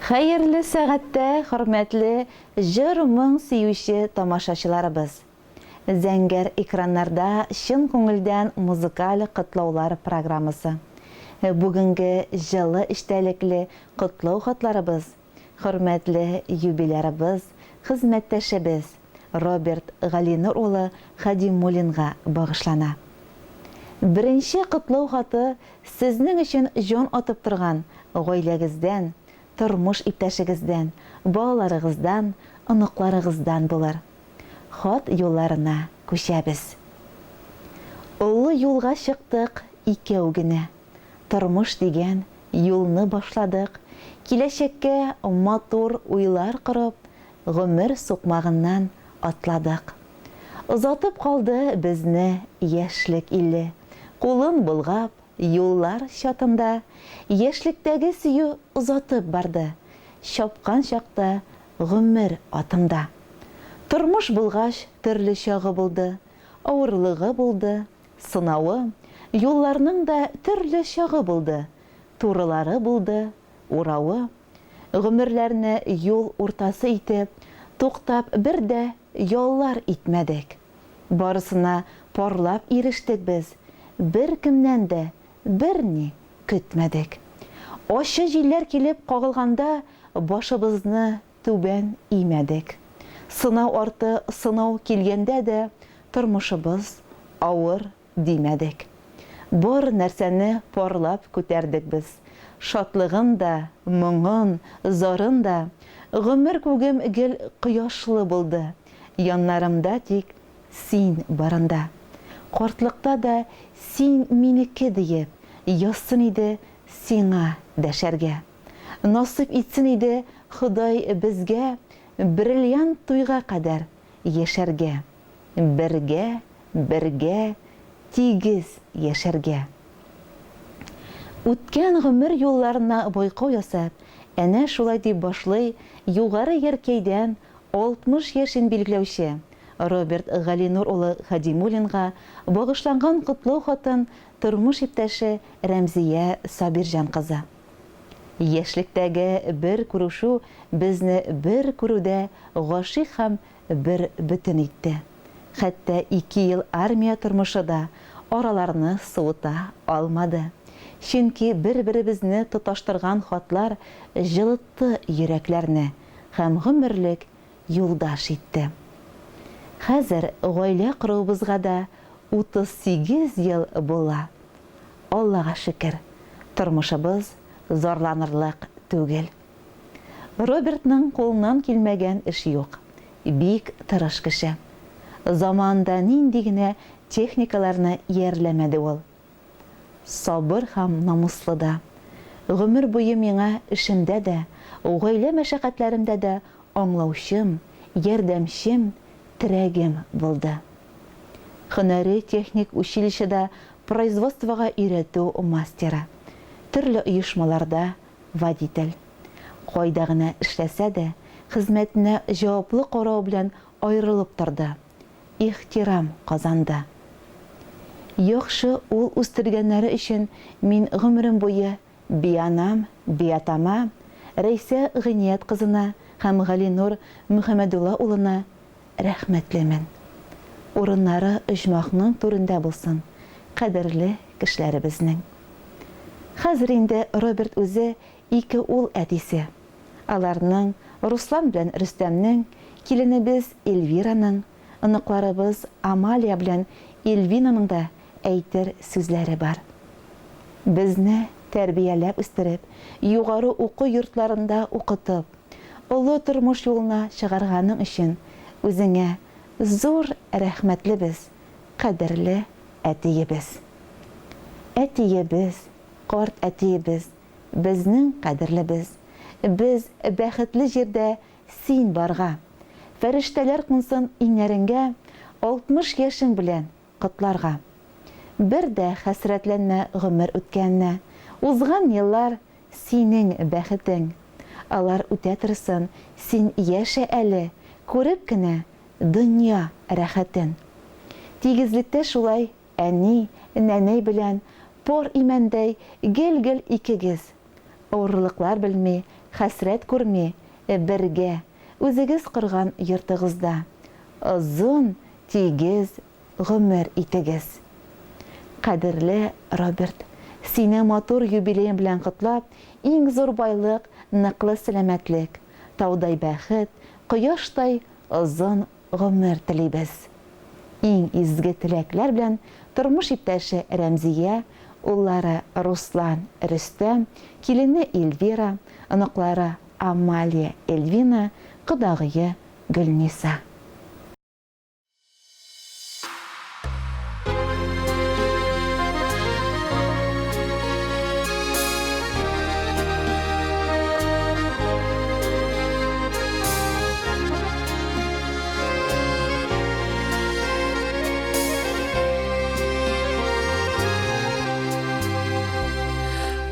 Хәерле сәгатьтә, хөрмәтле җыр-моң сөюче тамашачыларыбыз! Зәңгәр экраннарда чын күңелдән музыкаль котлаулар программасы. Бүгенге җылы эчтәлекле котлау хатларыбыз хөрмәтле юбилярыбыз, хезмәттәшебез Роберт Галинур улы Хадимуллинга багышлана. Беренче котлау хаты сезнең өчен җан атып торган гаиләгездән, тормыш иптәшегездән, балаларыгыздан, оныкларыгыздан булыр. Хат юлларына күчәбез. Олы юлга чыктык икәү генә. Тормыш дигән юлны башладык, киләчәккә матур уйлар корып, гомер сукмагыннан атладык. Озатып калды безне яшьлек иле, кулын болгап, юллар чатында яшьлектәге сөю озатып барды, чапкан чакта гомер атында. Тормыш булгач, төрле чагы булды, авырлыгы булды, сынавы, юлларның да төрле чагы булды, турылары булды, уравы. Гомерләрне юл уртасы итеп, туктап бер дә яллар итмәдек. Барысына парлап ирештек без, беркемнән дә берни көтмәдек. Ачы җилләр килеп кагылганда башыбызны түбән имәдек. Сынау арты сынау килгәндә дә тормышыбыз авыр димәдек. Бар нәрсәне парлап күтәрдек без, шатлыгын да, моңын, зарын да. Гомер күгем гел кояшлы булды, яннарымда тик син барында. Картлыкта да син минеке диеп, язсын иде сиңа дәшәргә. Насыйп итсен иде Ходай безгә бриллиант туйга кадәр яшәргә. Бергә, бергә, тигез яшәргә. Үткән гомер юлларына байкау ясап, әнә шулай дип башлый Югары Яркәйдән 60 яшен билгеләүче Роберт Галинур улы Хадимуллинга багышланган котлау хатын тормыш иптәше Рәмзия Сабирҗан кызы. Яшьлектәге бер күрешү безне бер күрүдә гашыйк һәм бер бөтен итте. Хәтта ике ел армия тормышы да араларны суыта алмады. Чөнки бер-беребезне тоташтырган хатлар җылытты йөрәкләрне һәм гомерлек юлдаш итте. Хәзер гаилә коруыбызга да 38 ел була. Аллага шөкер, тормышыбыз зарланырлык түгел. Робертның кулыннан килмәгән эш юк. Бик тырыш кеше. Заманында нинди генә техникаларны иярләмәде ул. Сабыр һәм намуслы да. Гомер буе миңа эшемдә дә, гаилә мәшәкатьләремдә дә аңлаучым, ярдәмчем, терәгем булды. Һөнәри техник училищеда производствога өйрәтү мастеры. Төрле оешмаларда водитель. Кайда гына эшләсә дә, хезмәтенә җаваплы карау белән аерылып торды, ихтирам казанды. Яхшы ул үстергәннәре өчен мин гомерем буе бианам, биатама, Рәйсә Гыйният кызына һәм Галинур Мөхәммәдулла улына рәхмәтлемен. Урыннары оҗмахның түрендә булсын, кадерле кешеләребезнең. Хәзер инде Роберт үзе ике ул әтисе. Аларның, Руслан белән Рөстәмнең, киленебез Эльвираның, оныкларыбыз Амалия белән Эльвинаның да әйтер сүзләре бар. Безне тәрбияләп үстереп, югары уку йортларында укытып, олы тормыш юлына чыгарганың өчен үзеңә зур рәхмәтлебез, кадерле әтиебез. Әтиебез, карт әтиебез, безнең кадерлебез. Без бәхетле җирдә син барга. Фәрештәләр кунсын иңнәреңгә, 60 яшең белән котларга. Бер дә хәсрәтләнмә гомер үткәненә, узган еллар синең бәхетең. Алар үтә торсын, син яшә әле, күреп кенә дөнья рәхәтен. Тигезлектә шулай әни, нәнәй белән пар имәндәй гел-гел икегез. Авырлыклар белми, хәсрәт күрми, бергә, үзегез корган йортыгызда, озын, тигез гомер итегез. Кадерле Роберт, сине матур юбилеең белән котлап, иң зур байлык, ныклы сәламәтлек, таудай бәхет, кояштай озын гомер телибез. Иң изге теләкләр белән тормыш иптәше Рәмзия, уллары Руслан, Рөстәм, килене Эльвира, оныклары Амалия, Эльвина, кодагые Гөлниса.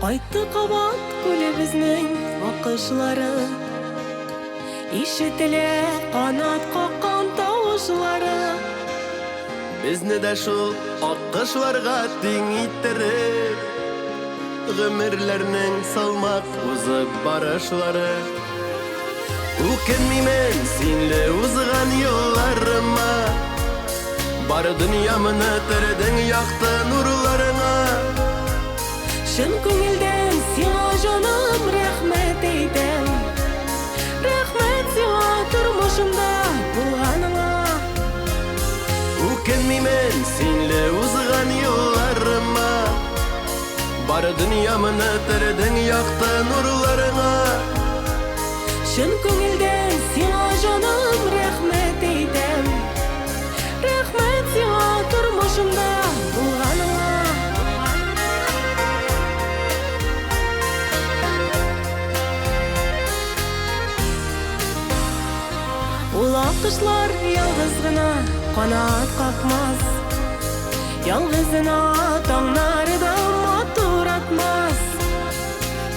Кайтты кабат күлебезнең акышлары. Ишетелә канат каккан тавышлары. Безне дә шул аккошларга тиң иттереп, Гомерләрнең салмак узып барышлары. Үкенмимен синле узган юлларыма, Бар дөньямны төрдең якты нурларыңа. Чын күңелдән сиңа җаным рәхмәт әйтәм. Рәхмәт сиңа тормышымда булганыңа. Үкенмимен синле узган юлларыма. Бар дөньямны төрдең якты нурларыңа. Чын күңелдән сиңа җаным рәхмәт әйтәм. Рәхмәт сиңа тормышымда булганыңа. Ул аккошлар ялгыз гына канат какмас. Ялгызына таңнары да матур атмас.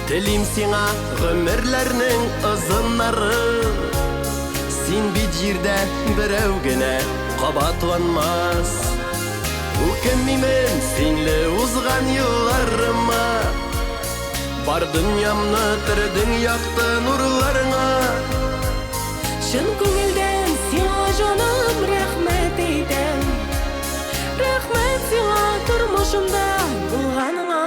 Телим сиңа гомерләрнең озыннары. Син бит җирдә берәү генә кабатланмас. Үкенмимен синле узган елларыма. Бар дөньямны төрдең якты нурларыңа. Чын күңелдән сиңа җаным рәхмәт әйтәм. Рәхмәт сиңа тормышымда булганыңа.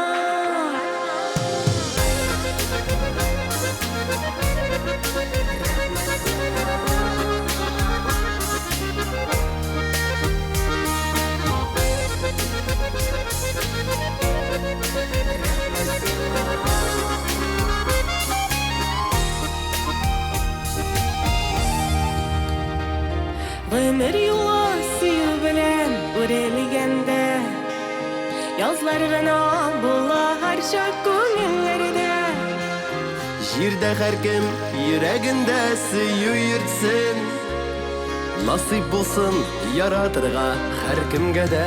Гомер юлы сөю белән үрелгәндә, Язлар гына була һәрчак күңелләрдә. Җирдә һәркем йөрәгендә сөю йөртсен. Насыйп булсын яратырга һәркемгә дә.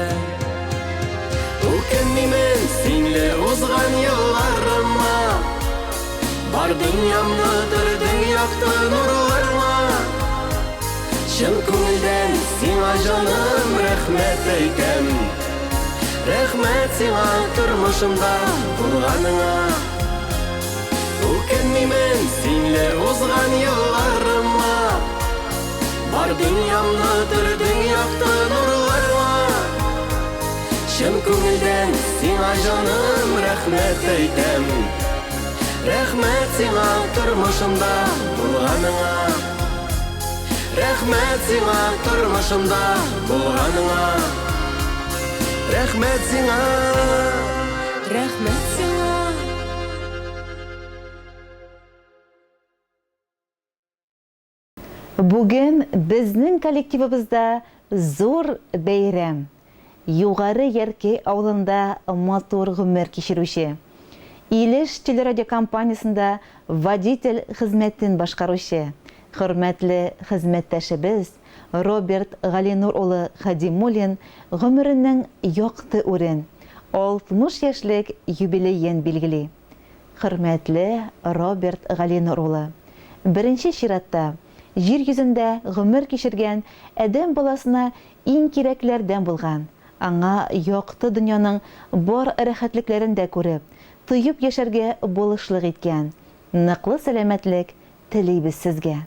Үкенмимен синле узган елларыма. Бар дөньямны төрдең якты нурларыңа. Чын күңелдән сиңа җаным рәхмәт әйтәм. Рәхмәт сиңа тормышымда булганыңа. Үкенмимен синле узган елларыма. Бар дөньямны төрдең якты нурларыңа. Чын күңелдән сиңа җаным рәхмәт әйтәм. Рәхмәт сиңа тормышымда булганыңа. Рәхмәт сиңа тормышымда булганыңа. Рәхмәт сиңа. Рәхмәт сиңа. Бүген безнең коллективыбызда зур бәйрәм. Югары Яркәй авылында матур гомер кичерүче, Илеш телерадиокомпаниясендә водитель хезмәтен башкаручы, хөрмәтле хезмәттәшебез Роберт Галинур улы Хадимуллин гомеренең якты үрен, 60 яшьлек юбилеен билгели. Хөрмәтле Роберт Галинур улы! Беренче чиратта, җир йөзендә гомер кичергән адәм баласына иң кирәкләрдән булган, аңа якты дөньяның бар рәхәтлекләрен дә күреп, тоеп яшәргә булышлык иткән. ныклы сәламәтлек телибез сезгә.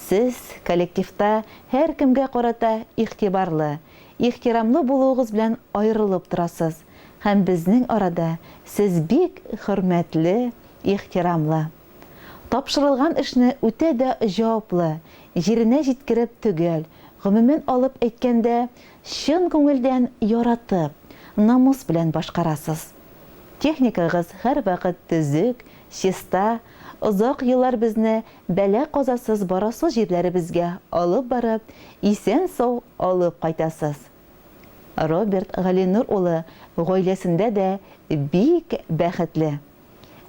Сез коллективта һәркемгә карата игътибарлы, ихтирамлы булуыгыз белән аерылып торасыз һәм безнең арада сез бик хөрмәтле, ихтирамлы. Тапшырылган эшне үтә дә җаваплы, җиренә җиткереп төгәл, гомумән алып әйткәндә, чын күңелдән яратып, намус белән башкарасыз. Техникагыз һәрвакыт төзек, чиста, озак еллар безне бәла-казасыз барасы җирләребезгә алып барып, исән-сау алып кайтасыз. Роберт Галинур улы гаиләсендә дә бик бәхетле.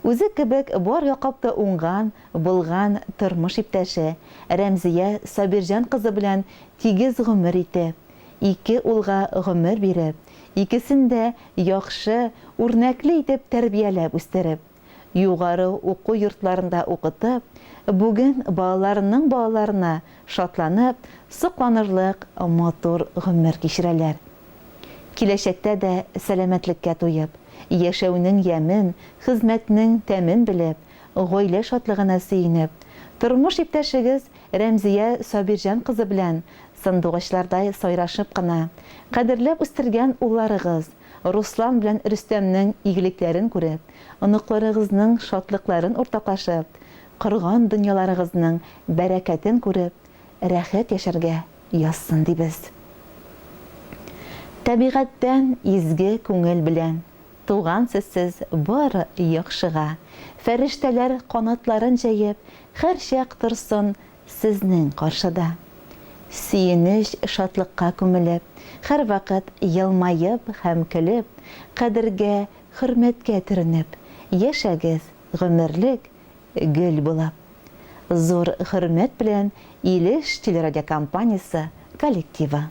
Үзе кебек бар яклап та уңган, булган тормыш иптәше Рәмзия Сабирҗан кызы белән тигез гомер итеп, ике улга гомер биреп, икесен дә яхшы, үрнәкле итеп тәрбияләп үстереп, югары уку йортларында укытып, бүген балаларының балаларына шатланып, сокланырлык матур гомер кичерәләр. Киләчәктә дә сәламәтлеккә туеп, яшәүнең ямен, хезмәтнең тәмен белеп, гаилә шатлыгына сөенеп, тормыш иптәшегез Рәмзия Сабирҗан кызы белән сандугачлардай сайрашып кына, кадерләп үстергән улларыгыз Руслан белән Рөстәмнең игелекләрен күреп, оныкларыгызның шатлыкларын уртаклашып, корган дөньяларыгызның бәрәкәтен күреп, рәхәт яшәргә язсын, дибез. Табигатьтән изге күңел белән тугансыз сез бары яхшыга, фәрештәләр канатларын җәеп, һәрчак торсын сезнең каршыда. Сөенеч-шатлыкка күмелеп, һәрвакыт елмаеп һәм көлеп, кадергә, хөрмәткә төренеп, яшәгез гомерлек гөл булып. Зур хөрмәт белән Илеш телерадиокомпаниясе коллективы.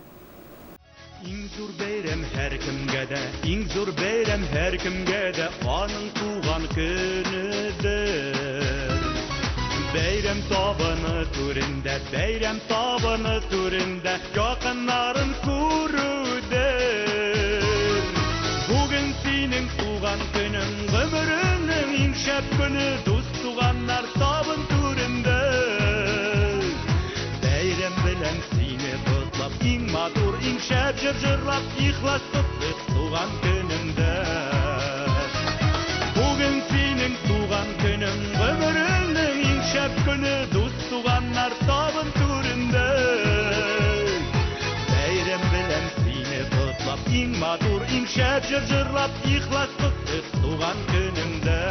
Иң зур бәйрәм һәркемгә дә, иң зур бәйрәм һәркемгә дә аның туган көнедер. Бәйрәм табыны түрендә, бәйрәм табыны түрендә якыннарын күрүдер. Бүген синең туган көнең, гомереңнең иң шәп көне, дус туганнар табын түрендә. Бәйрәм белән сине котлап, иң матур, иң шәп җыр җырлап, ихлас котлыйк туган көнеңдә. Бүген синең туган көнең, гомереңнең иң шәп көне, дус туганнар табын түрендә. Бәйрәм белән сине котлап, иң матур, иң шәп җыр җырлап, ихлас котлыйк туган көнеңдә.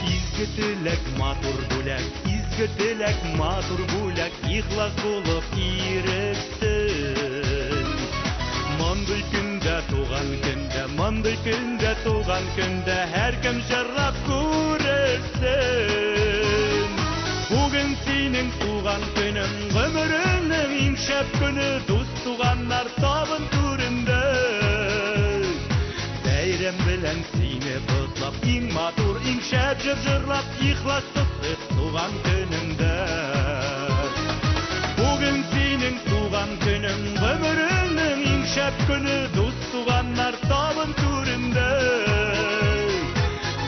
Изге теләк, матур бүләк, изге теләк, матур бүләк, ихлас булып ирешсен. Мондый көндә, туган көндә, мондый көндә, туган көндә һәркем җырлап күрешсен. Бүген синең туган көнең, гомереңнең иң шәп көне, дус туганнар табын түрендә. Бәйрәм белән сине котлап, иң матур, иң шәп җыр җырлап, ихлас котлыйк туган көнеңдә. Бүген синең туган көнең, гомереңнең иң шәп көне, дус туганнар табын түрендә.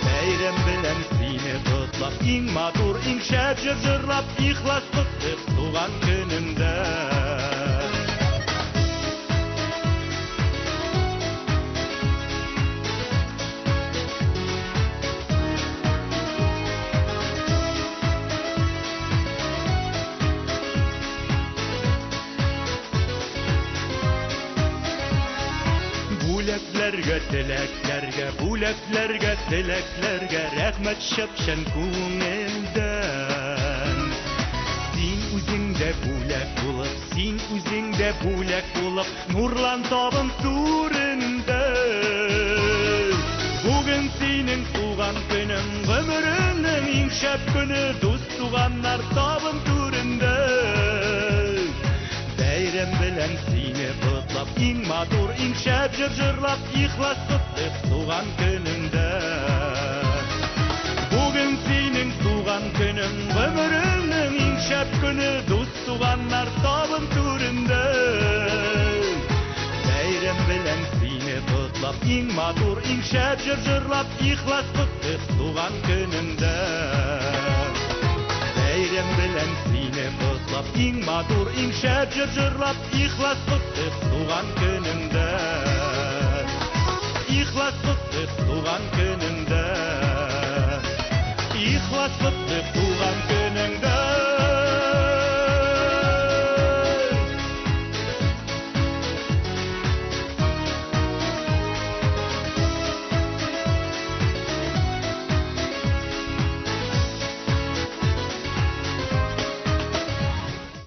Бәйрәм белән сине котлап, иң матур, иң шәп җыр җырлап, ихлас котлыйк туган көнеңдә. Бүләкләргә, теләкләргә, бүләкләргә, теләкләргә рәхмәт чып-чын күңелдән. Син үзең дә бүләк булып, син үзең дә бүләк булып, нурлан табын түрендә. Бүген синең туган көнең, гомереңнең иң шәп көне, дус туганнар табын түрендә. Бәйрәм белән сине котлап, иң матур, иң шәп җыр җырлап, ихлас котлыйк туган көнеңдә. Бүген синең туган көнең, гомереңнең иң шәп көне, дус туганнар табын түрендә. Бәйрәм белән сине котлап, иң матур, иң шәп җыр җырлап, ихлас котлыйк туган көнеңдә. Бәйрәм белән сине котлап, иң матур, иң шәп җыр җырлап, ихлас котлыйк туган көнеңдә. Ихлас котлыйк туган көнеңдә. Ихлас котлыйк туган көнеңдә.